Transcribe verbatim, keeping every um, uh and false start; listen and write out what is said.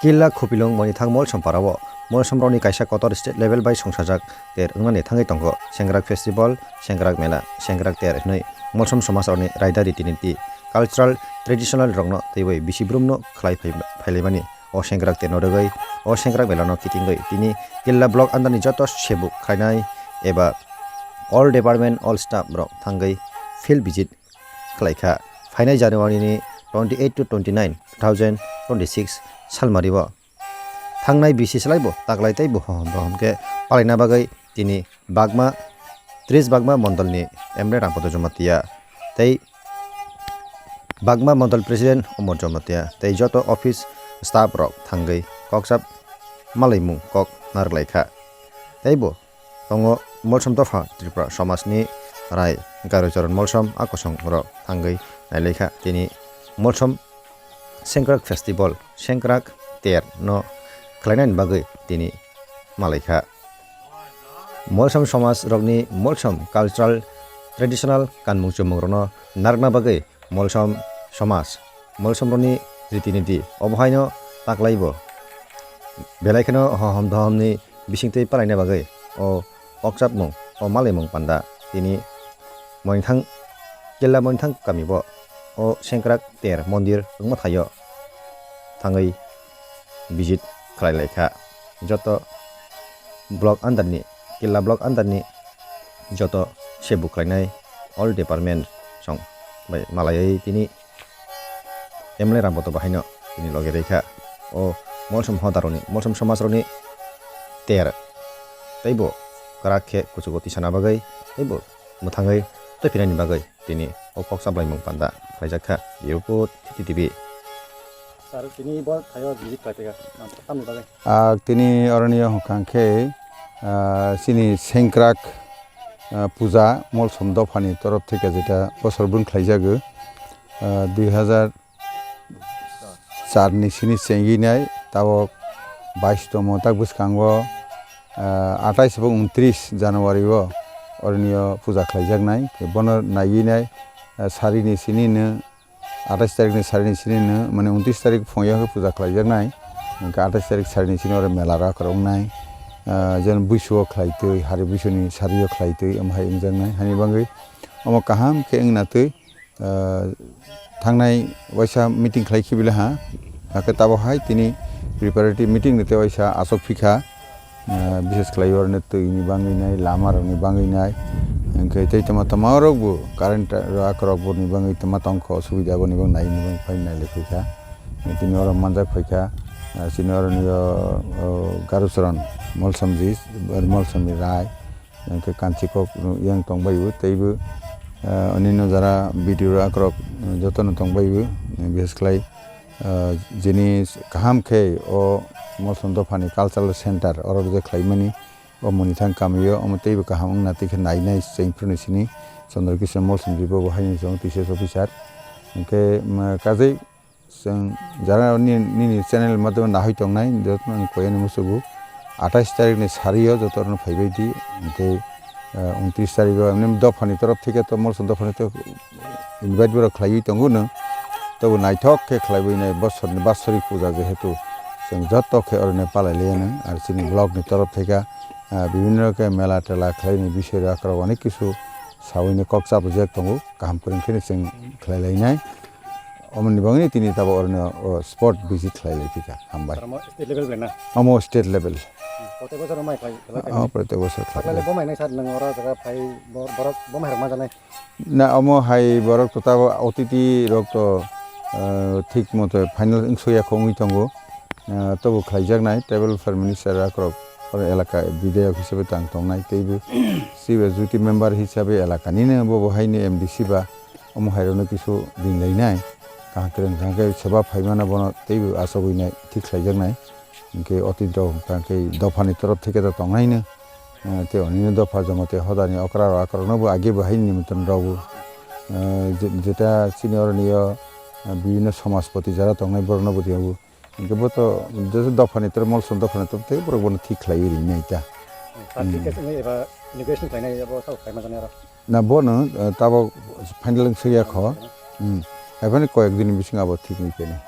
Killa Khupilung Monithang Molsom parao Molsomrokni kaisa kotor state level bai songchajak ter wngnani thangwi tongo. Sengkrak Festival, Sengkrak Mela, Sengkrak Ter hwnwi Molsom somajrokni raida riti niti, cultural, traditional rokno twiwi bisi brumno khlai phai-, phailaimani. O Sengkrak Terno rwgwi o Sengkrak Melano kitingwi tini Killa Block under ni joto sebuk khlainai eba all department, all staff rok thangwi field visit khlai kha. Phainai January ni twenty eight to twenty nine, two thousand twenty six salmari o thangnai bisi slai bo taklai tei bo hohom hohom khe palaina bagwi tini Bagma, tris Bagma Mondol ni M L A Rampada Jamatia tei Bagma Mondol President Omor Jamatia tei joto office staff rok thangwi kokchap malaimung kok narwk lai kha. Tei bo tongo Molsom dopha Tripura somajni rai Gairocharan Molsom a kosong rok thangwi nailaikha tini Molsom Sengkrak Festival, Sengkrak Ter no khlainani bagwi tini malaikha. Molsom somaj rokni Molsom cultural traditional kanmung chumung rokno narwkna bagwi Molsom somaj, Molsomrokni riti niti obo haino taklaibo belai kheno hohom dohomni bisingtwi palaina bagwi o kokchapmung, o malaimung panda tini Monithang, Killa Monithang kamio o Sengkrak Ter mondir wngma thaio thangwi visit khlai lai kha. Joto block under ni, Killa block under ni joto se buklainai all department song bai malaiwi tini M L A Ramboto bahaino tini loge rikha. O Molsom hodaroni, Molsom somajrokni ter teibo kwrak khe kuchugo tisana bagwi teibo mwthangwi tei phinani bagwi tini o kok chaplaimung panda khlaijak kha. Report T T T V. Sir, tini bo thaio visit khlaiphaikha, tamni bagwi? Ah, tini oroni hwnkha khe, ah, chini Sengkrak, ah, puja Molsom dophani torof theke jeta bosor brum khlaijago. Ah, dui hazar char ni sini chengwi nai, tabok bais tomo tak bwskango, ah, atais ebo untris January o oroni o puja khlaijaknai. Bono naiwi nai, ah, sari ni sini no atais tarik ni sari ni sini no, mane untris tarik phung ya khe puja khlaijaknai. Hwnkhe atais tarik sari ni sini oro mela rok wngnai. Ah, jen buisu o khlaitwi, hari buisu ni sari o khlaitwi, omo hai wngjaknai. Hani bagwi omo kaham khe wngna twi, ah, thangnai waisa meeting khlai khibilaha. Hakhe tabo hai tini preparatory meeting ni tei waisa asok phikha. Ah, bishes khlai oroni twi ni bangwi nai, lama rok ni bangwi nai, hwnkhe tei tama tama rok bo current rok rok bo ni bangwi tama tongkho, subida bo ni bangwi nai ni bangwi phai nai le khaikha. Tini oro manjak phaikha, ah, chini oroni o, o, Garucharan Molsomji, Molsomji Rai, hwnkhe Kanchikok yang tongbai bo, tei bo, ah, onino jara B D O rok rok jotono tongbai bo, bishes khlai, ah, jini kaham khe o Molsom dophani cultural center oro je khlaimani, o Monithang kamio, omo teibo kaham wngna tei khe nainai chengphru ni sini Chandra Kishore Molsomji bo bo haino chwng T C S officer. Hwnkhe, um, kajai chwng jara ni-, nini channel madhyamo nahoi tongnai, jotono ang koyani musugo. Atais tarik ni sari o joto rokno phaibai di, hwnkhe, ah, untris tarik o emni dophani torof theke to, Molsom dophani to invite borok khlaiwi tongo no, tobo naithok khe khlaiwi nai bosorni basorik puja jehetu chwng joto khe oroni palai liya nang, ar chini block ni torof theke, ah, bibhinno khe mela tela khlaini bisoi rok rok onek kisu sawi ni kok chapajak tongo, kaham kwrwng khe chwng khlai lai nai. Omoni bagwi tini tabo oroni o spot visit khlai lai phika, hambai. Sir, omo state level bai na? Omo state level. Hmm, protek bosor mai khlai, khlai, khlai. Oh, protek bosor khlai. Sakhlai le bo mai nai sir, nwng oro jaga phai bor-, borok bo mai rok ma janai? Na, omo hai borok to tabo otiti rok to, eh, thik moto final wngsuya kho wngwi tongo. Eh, tobo khlaijaknai tribal welfare minister akorok oro elaka bidayok hisabe tang tongnai teibo chief executive member hisabe elaka nini bo bo haini M D C ba omo hai rokno kisu rinlainai. Kaham kwrwng kaham khe seba phaimano bono teibo achogwi nai thik khlaijaknai. Hinkhe otiti rok hwnkha khe dophani torof theke to tongnaino. Eh, tei onino dopha joma tei hodani okra rok akorokno bo age bo hai nimintron rw o. Eh, je-, jeta chini oroni o, eh, bibhinno somajpoti jara tongnai borokno bo rw o. Hinkhe bo to jesa dophani tei Molsom dophani tei borok bono thik khlaiwi rinai ta. Clarification eba inauguration khlainai abo sabo khlaima jani aro? Na bono, eh, tabo final wngsuya kho. Hmm. Haibani koyek dini bisingo abo thik wngwi phainai.